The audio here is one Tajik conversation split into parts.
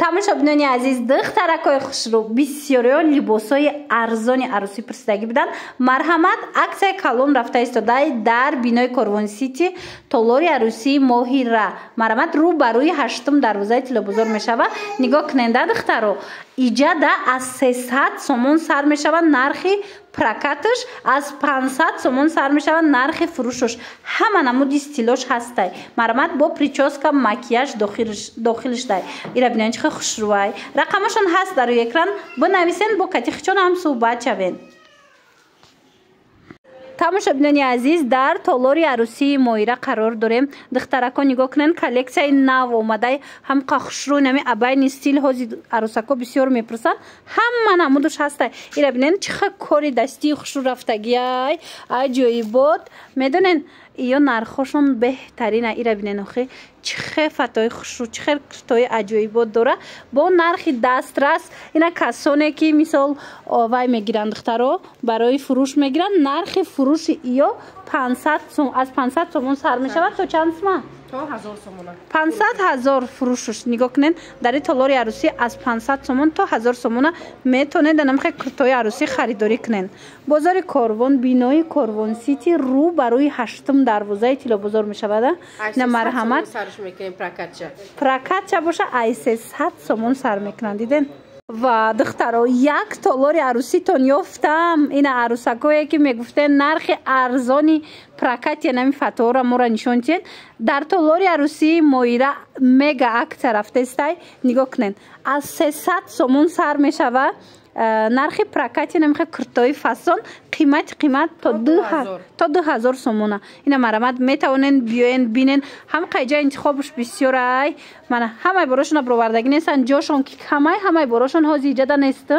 Тамошобинони азиз, духтаракҳои хушрӯ, бисёриҳо либосҳои арзони арӯсӣ пурсидагӣ буданд. Марҳамат, аксияи калон рафта истодаи дар бинои Корвон Сити, толори арӯсии Моҳира. Марҳамат, рӯ ба рӯи ҳаштум дарвозаи Тиллобозор мешавад. Нигоҳ куненда, духтаро, иҷада аз 300 сомон сар мешавад нархи прокаташ, аз 500 сомон сар мешавад нархи фурӯшош. Ҳама намуди стилош ҳастай. Марҳамат, бо причёска, макияж дохилшдай. Ира бинед, чӣ хел хушрӯай. Рақамашон ҳаст дар рӯи экран, бинависен, бо катихчон ҳам суҳбат шавен. Тамошобинони азиз, дар толори арӯсии Моира қарор дорем. Духтарако, нигоҳ кунед, коллексияи нав омадай, ҳамқа хушрӯ, нами абайный стиль. Ҳози арӯсако бисёр мепурсанд, ҳама намудуш ҳастай. Ира бинед, чӣ хел кори дастии хушрӯ рафтагиай, аҷоибот. Медонен, ё нархошон беҳтарина. Ира бинен, охи, чӣ хел фатои хушрӯ, чӣ хел куртои аҷоибот дора бо нархи дастрас. Ина касоне ки, мисол, вай мегиранд, духтаро, барои фурӯш мегиранд, нархи фурӯши ё 500 сом, аз 500 сомон сар мешавад то чанд сума? То 1000 сомона. 500 ҳазор фурӯшуш. Нигоҳ кунед, дар ин толори арӯсӣ аз 500 сомон то 1000 сомона метавонед анамхе куртои арӯсӣ харидорӣ кунед. Бозори Корвон, бинои Корвон Сити, рӯ ба рӯи ҳаштум дарвозаи Тиллобозор мешавад. На, марҳамат. Сарш мекунем прокатча. Прокатча боша, ай 300 сомон сар мекунанд, диден. Ва духтаро, як толори арӯситон ёфтам. Ина арӯсакое ки мегуфтен, нархи арзони прокати нами фатоора моро нишон диҳед, дар толори арӯсии Моира мега акция рафтестай. Нигоҳ кунед, аз 300 сомон сар мешава нархи прокати намихе куртои фасон, қимати қимат то 2000 сомона. Ина марҳамат, метавонен биёен, бинен, ҳам қайҷа интихобш бисёрай. Мана, ҳамаи борошона бировардагӣ нестан, ҷошон ки камай, ҳамаи борошон ҳози иҷада нест.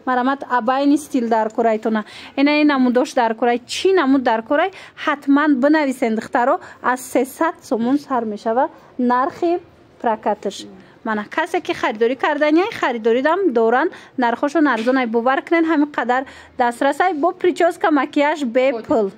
Марҳамат, абайный стиль дар курайтона, ина ин намудош дар курай, чӣ намуд дар курай, ҳатман бинависен. Духтаро, аз 300 сомон сар мешава нархи прокаташ. Мана, касе ки харидорӣ карданиай, харидоридам доранд, нархошон арзонай, бовар кунед, ҳамин қадар дастрасай, бо причёска, макияж, бепул.